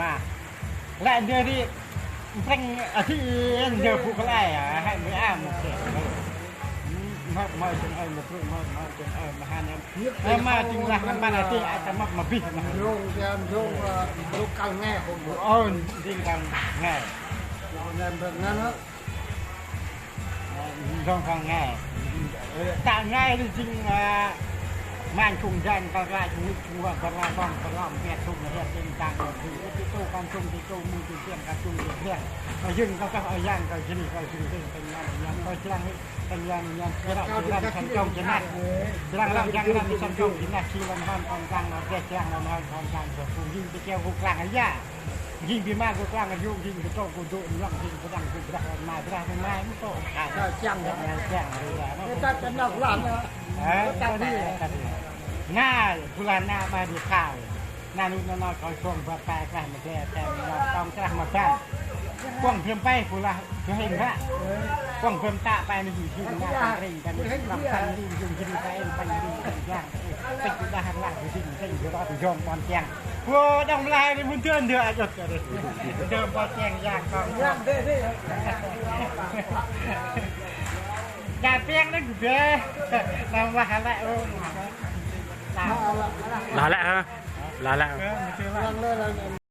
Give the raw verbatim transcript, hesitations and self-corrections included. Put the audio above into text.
ma. Lĕ ndơ ri, mprĕng a thi ndơ bu kăl e, a, hai mươi a một triệu. Mơ, mơ chân ơi, mơ brŭ, mơ, mơ chân ơi, mơ han em. Ơ, mơ chân lah, mơ na thi, a, ta mơ, mơ bih, mơ. Mrông, mrông, ơ, mrông kal nge, hông. Ơ, ding kal nge. Nge, nge, nge, nge. Dong kal ngai. Ơ, ta ngai ri jêng, ơ, man khung jan kal rai khung nik khung wa bar la bang bar la mpiat khung hiat jêng tang kal ri. Ti tu kan chung ti tu mu ti tiang kan chung ti tiang. Kal jêng kal kah ayang kal jri kal jri jêng tang ngan ngan kal jrang hi tang ngan ngan kal rak jrang san kong jrang. Jrang rak jrang rak san kong jrang si lan han kon tang kal jrang lan han kon tang kal jêng ti keo hu klang ya. Jêng bi ma gâp klang gâp yôk, jêng bi trôk gâp dôk, njŏng jêng bi đăng gâp brah, ma brah, ma mâu tô. Ơ, chiăng. Chiăng, chiăng, ri lah. Ơ, ta ta năp lah, nă. Ơ, ta ta ri, ta ri. Na, bu lah na ma ri thao. Na nu na na koi sông ba pa klah ma gle, ta na tong klah ma ban. Kuăng bơm pe bu lah, bu hên ba. Kuăng bơm ta pe ni jêng jêng na, ta ri, ta ri, ta ri, ta ri, ta ri, ta ri, ta ri. Têk đah rlah jêng jêng jêng rŏ jŏng ƀon chiang. Wo, đŏng mlai ri mŭn dơn dơ a jŏt kơ ri. Dơ ƀon chiang yang kong. Đa piang nê gŭ bê. Nau mah lĕ, ô. Lah lĕ hă? Lah lĕ. Ơ, mŭn dơn lah.